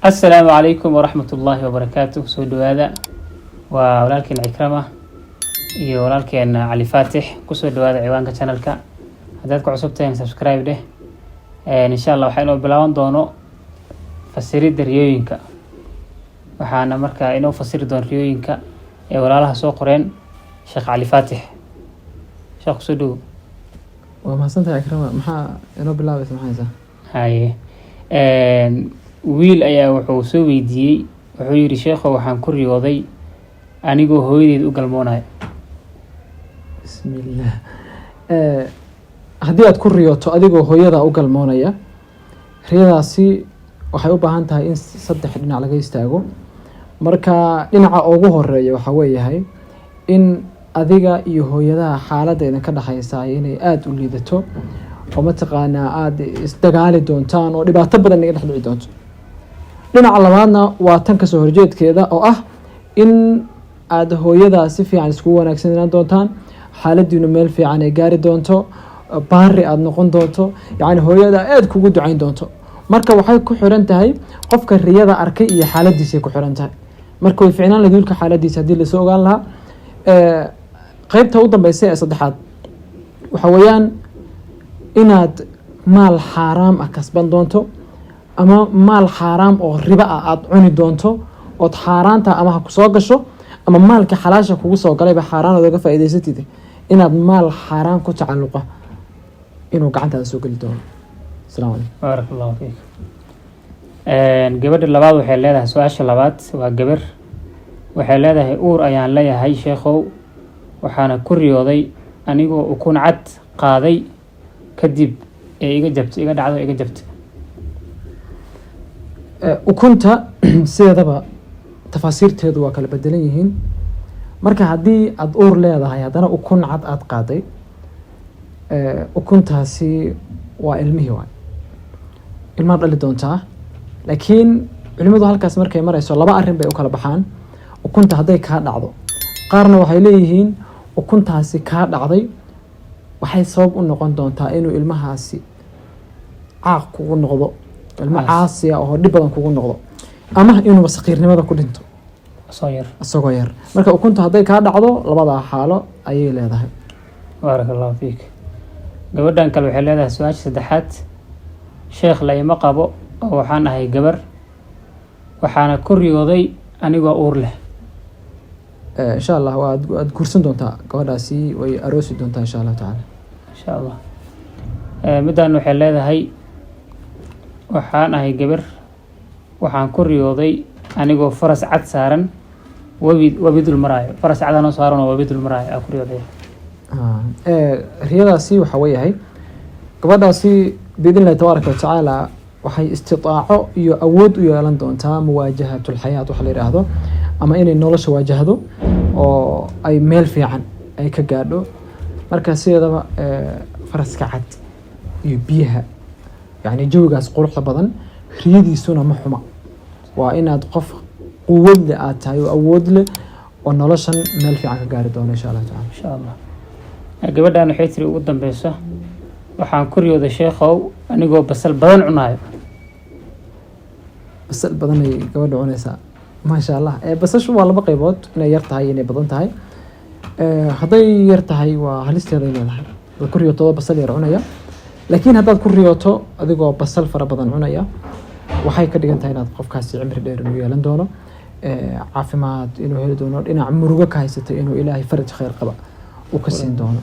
Asalaamu calaykum waraxmat ullaahi wabarakaatu. Soo dhawaada, waa walaalkeena Cikrama iyo walaalkeena Cali Faatix. Kusoo dhawaada ciwaanka channelka. Haddaad ku cusub tahay, subscribe dheh. Insha Allah waxaa inoo bilaaban doono fasiridda riyooyinka. Waxaana markaa inoo fasiri doono riyooyinka ee walaalaha soo qoreen Sheekh Cali Faatix. Sheekh, kusoo dhawow. Waa mahadsantahay, Akrama. Maxaa inoo bilaabaysa? Maxaa haysaa? Haye, wiil ayaa wuxuu soo weydiiyey, wuxuu yihi: "Sheekhow, waxaan ku riyooday anigoo hooyadeed u galmoonayo." Bismillah. Haddii aad ku riyooto adigoo hooyada u galmoonaya, riyadaasi waxay u baahan tahay in saddex dhinac laga istaago. Marka dhinaca ugu horeeya waxaa weeyahay in adiga iyo hooyadaha xaaladda idinka dhexaysa inay aada u liidato, oo mataqaanaa aada isdagaali doontaan oo dhibaato badan iga dhex dhici doonto. Dhinaca labaadna waa tan kasoo horjeedkeeda, oo ah in aada hooyadaa si fiican iskugu wanaagsanaan doontaan, xaaladiinu meel fiican ay gaari doonto, baari aada noqon doonto, yacni hooyada aada kugu ducayn doonto. Marka waxay ku xiran tahay qofka riyada arkay iyo xaaladiisay ku xiran tahay. Marka way ficnaan lahayd wiilka xaaladiisa haddii lasoo ogaan lahaa. Qeybta u dambeysa ee saddexaad waxa weeyaan inaad maal xaaraam ah kasban doonto, ama maal xaaraam oo riba ah aada cuni doonto, ood xaaraanta ama ha kusoo gasho ama maalka xalaasha kugu soo galayba xaaraan ood oga faa'iidaysatid, inaad maal xaaraan ku tacalluqa inuu gacantaada soo geli doono. Asalaamu calaykum. Baarak allahu fiik. Gabadha labaad waxay leedahay, su-aasha labaad waa gabar, waxay leedahay: "Uur ayaan leeyahay, sheekhow, waxaana ku riyooday anigoo ukun cad qaaday, kadib ee iga jabtay, iga dhacdo, iga jabtay." Ukunta sideedaba tafaasiirteedu waa kala bedelan yihiin. Marka haddii aada uur leedahay, haddana ukun cad aada qaaday, ukuntaasi waa ilmihii, waay ilmaad dhali doontaa. Laakiin culimadu halkaas markay marayso laba arrin bay u kala baxaan. Ukunta hadday kaa dhacdo, qaarna waxay leeyihiin ukuntaasi kaa dhacday waxay sabab u noqon doontaa inuu ilmahaasi caaq kugu noqdo, ilmo Caas. Caasiya oo dhib badan kugu noqdo, ama inuuba saqiirnimada ku dhinto soo yar. Isagoo yar. Marka ukunta hadday kaa dhacdo, labadaa xaalo ayay leedahay. Baaraka allahu fiik. Gabadhan kale waxay leedahay, su-aasha saddexaad: "Sheekh, la ima qabo oo waxaan ahay gabar, waxaana ku riyooday anigoo uur leh." Insha Allah waad guursan doontaa gabadhaasi, way aroosi doontaa insha Allahu tacaala. Insha Allah. Middan waxay leedahay: "Waxaan ahay gabar, waxaan ku riyooday anigoo faras cad saaran, webi dul maraayo, faras cad anoo saaran oo webi dul maraayo aa ku riyooday." Riyadaasi waxaa weeyahay gabadhaasi biidn illahi tabaaraka watacaala waxay istitaaco iyo awood u yeelan doontaa muwaajahatulxayaat waxa la yidhaahdo, ama inay nolosha waajahdo oo ay meel fiican ay ka gaadho. Marka sideedaba faraska cad iyo biyaha, yacni jawigaas quruxda badan, riyadiisuna ma xuma. Waa inaad qof quwad leh aad tahay oo awood leh oo noloshan meel fiican ka gaari doono insha Allahu tacala. Insha Allah. Gabadhan waxay tiri ugu dambeyso: "Waxaan ku riyooday, sheekhow, anigoo basal badan cunaayo." Basal badan ay gabadha cunaysaa, maasha Allah. Basashu waa laba qaybood, inay yar tahay iyo inay badan tahay. Hadday yar tahay waa halisteeday leedahay haddaad ku riyooto adoo basal yar cunaya, laakiin haddaad ku riyooto adigoo basal fara badan cunaya, waxay ka dhigan tahay inaad qofkaasi cimri dheer inuu yeelan doono, caafimaad inuu heli doono, dhinac murugo ka haysatay inuu Ilaahay faraj khayr qaba uu ka siin doono.